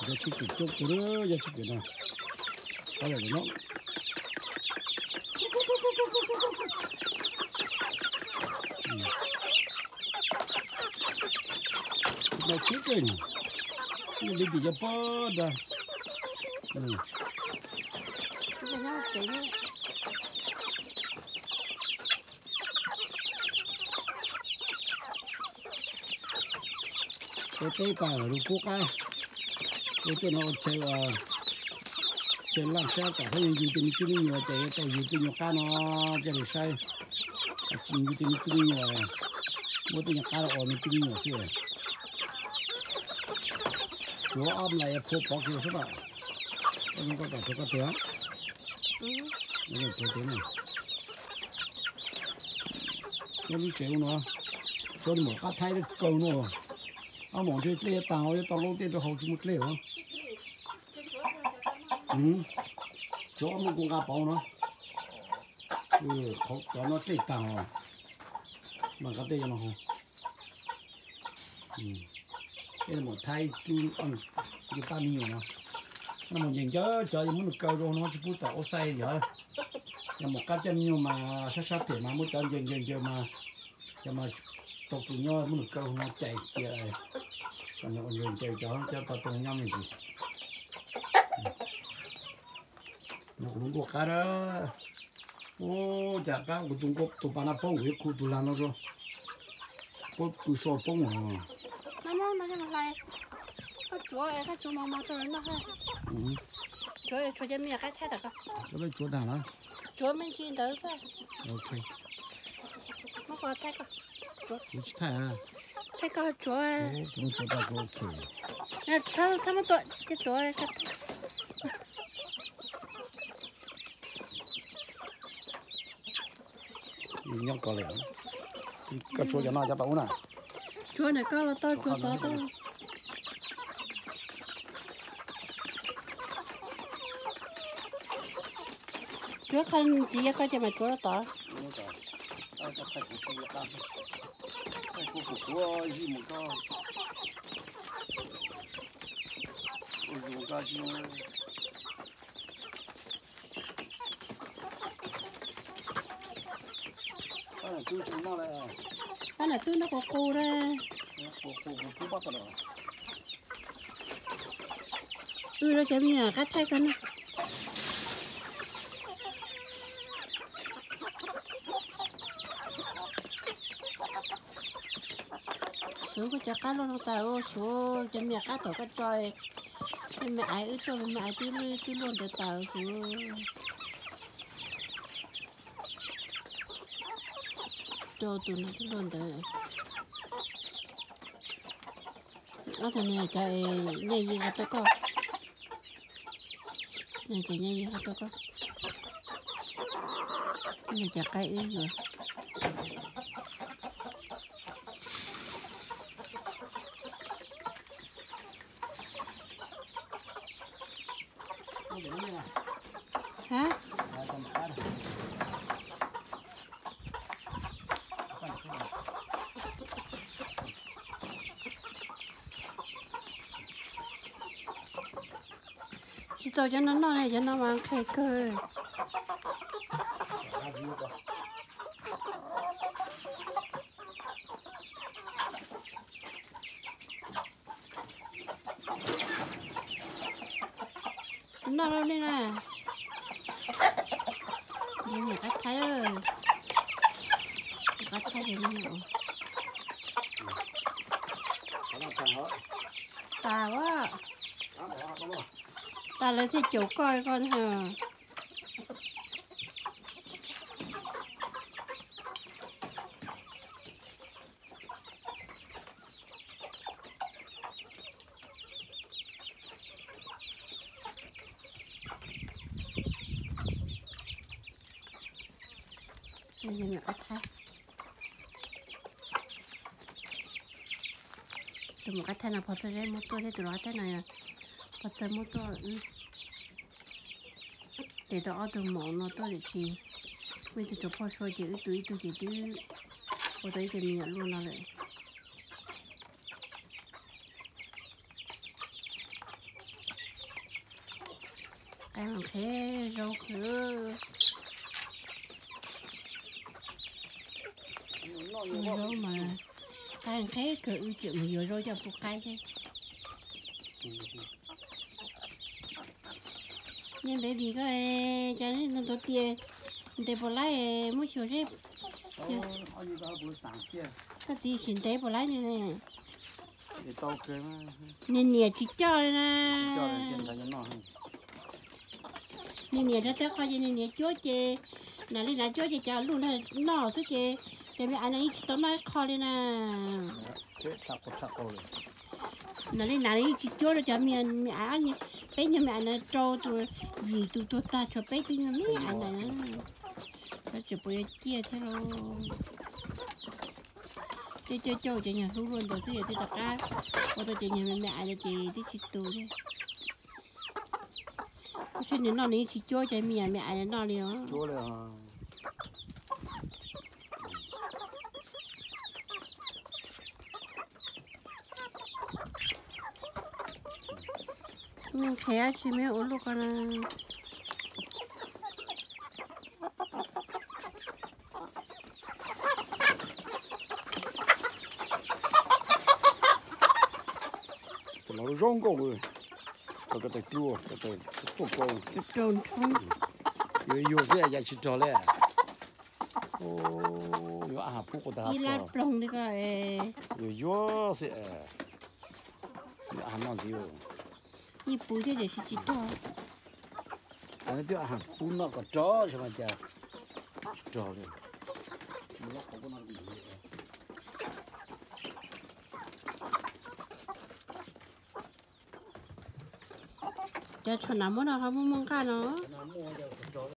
Yog tsheb kwm coob kawg, yog tsheb kwm no. Qab lawm no. Tsis tau tsheb tseem, yog li tim cov pob da. Peb teb tas lug kub qab, peb tej no ua chaw, chaw laj sab tom xab yeej yug tej me tub me nyuam ces yuav tau yug tej nyuag qab no coj lug saib. Tsis yug tej me tub me nyuam, muab tej nyuag qab ua me tub me nyuam xwb. Tsuav ob nplais phua pov kiag sub na. Koj tom rau koj tiag. Rau tiag na. Nyob lub tsev ub no, tsuav mus qab thaib lawm kawg no. Ob mos ntshe dlej yuav tag, yuav tau laub dlej rau hauv tsis muaj dlej os. Tsuav ob lub kuv nqa pauv no. Qhov cov no dlej tag os. Mas qab tej no. Peb mus thaib ib tug pab me nyuam no, no mus ncaws ncaws cov yuav muab nws kaw rau no tsis pub tom ua xai yog, yog mus qab coj me nyuam mas sab sab phem mas muab cov ncaws ncaws ncaws mas, yog mas tau kis nyob muab nws kaw no cais cia, nws ua ncaws ncaws cov cov tau tau nyob me ntsis. No kuv lub nkuaj qab a. Ua cas qab kuv tus nkuaj tus pas naj poob kuv yuav khu tus lag no rau, poob kws so poob os. Koj tsuav, koj tsuav mos mos rau noj. Tsuav, tsuav cov me nyuam qaib thaib tom ko. Tsuav tag na. Tsuav me ntsis ntawd xwb. Ok. Muab koj thaij koj. Kuv tsis thaij. Thaij koj tsuav. Thaij muab tua ces tuav. Nyob ko li, koj tsuav cov no cov tau ub na. Tsuav ntawm koj los tau, tsuav tod tau. Tsuav qhov ntxiv koj ces mas tsuav tod. Pab nam tub no qus qus na. Wb rau cov me nyuam qab thaij koj na. Xub koj cov qab luaj no tas, xub cov me nyuam qab tom koj tso, me aiv wb tuaj, me aiv twb luaj ntawd tas xub. Rau tus no twb luaj ntawd. Ob tug no cov nyiaj yi nqa tuaj koj. Nyiaj yi nqa tuaj koj. Nyiaj cov qaib wb yuav. Ha? Tsis txaus cov no noj li, cov no mas nqhis kawg. Noj lawm ne na. Cov me nyuam qab thaib, qab thaib cov me nyuam. Tas a, tas lawv thiaj caum koj koj ntag. Qab thaib. Tus maum qab thaib no Phov Txawj Zeb muab tuaj thiab, tus los qab thaib no Phov Txawj muab tuaj. Tes tau ob tug maum no tuaj tiam sis muaj ib tug tsaus phoj sua ces wb tu ib tug ces twb ua tau ib tug me nyuam luaj no lawm. Qaib mas qheb zaub kawg. Ua zaub mas qaib qheb kawg, wb tseem mus yuav zaub coj pub qaib thiab. Niag baby koj, cas ntau tias ntes puas laib, muab xyuas seb. Koj txiv sim ntes puas laib ne. Niag niam tsis coj li na. Niag niam rau teb qho ces niag niam cuab ces, nas li nas cuab ces cov luj nrog noj xwb ces, ces me ais no yeej tsis tau noj ib qho li na. Nas li nas yeej tsis cuab rau cov me, me ais, peb nyuag me ais no rau tus yim tus tuag tag tshuav peb tug nyuag me ais na. Xyov tseem puas yuav ciaj thiab lauj. Coj coj coj ces nyuag hlub luaj ntawd xwb, yog twb rov qab ua tau ces nyuag me me ais no ces twb tsis tu thiab. Kuv saib nws noj nws yeej tsis cuab cov me nyuam me ais no noj li os. Qhia tsis me ua luaj ko na. Los lub zoo nkauj, ko tais pluaj, ko tais tuaj ko. Yuav yuag xwb cas tsis rog li. Yuav a has pub quv tag ib lab ploog li ko. Yuav yuag xwb. Yuav a has noj ntxiv. Yeej puv thiab tiam sis tsis rog. Twb a has pub noj kom rog tsis mas cas tsis rog li. Cov tsho nas muab no ho muaj muaj nqaj no.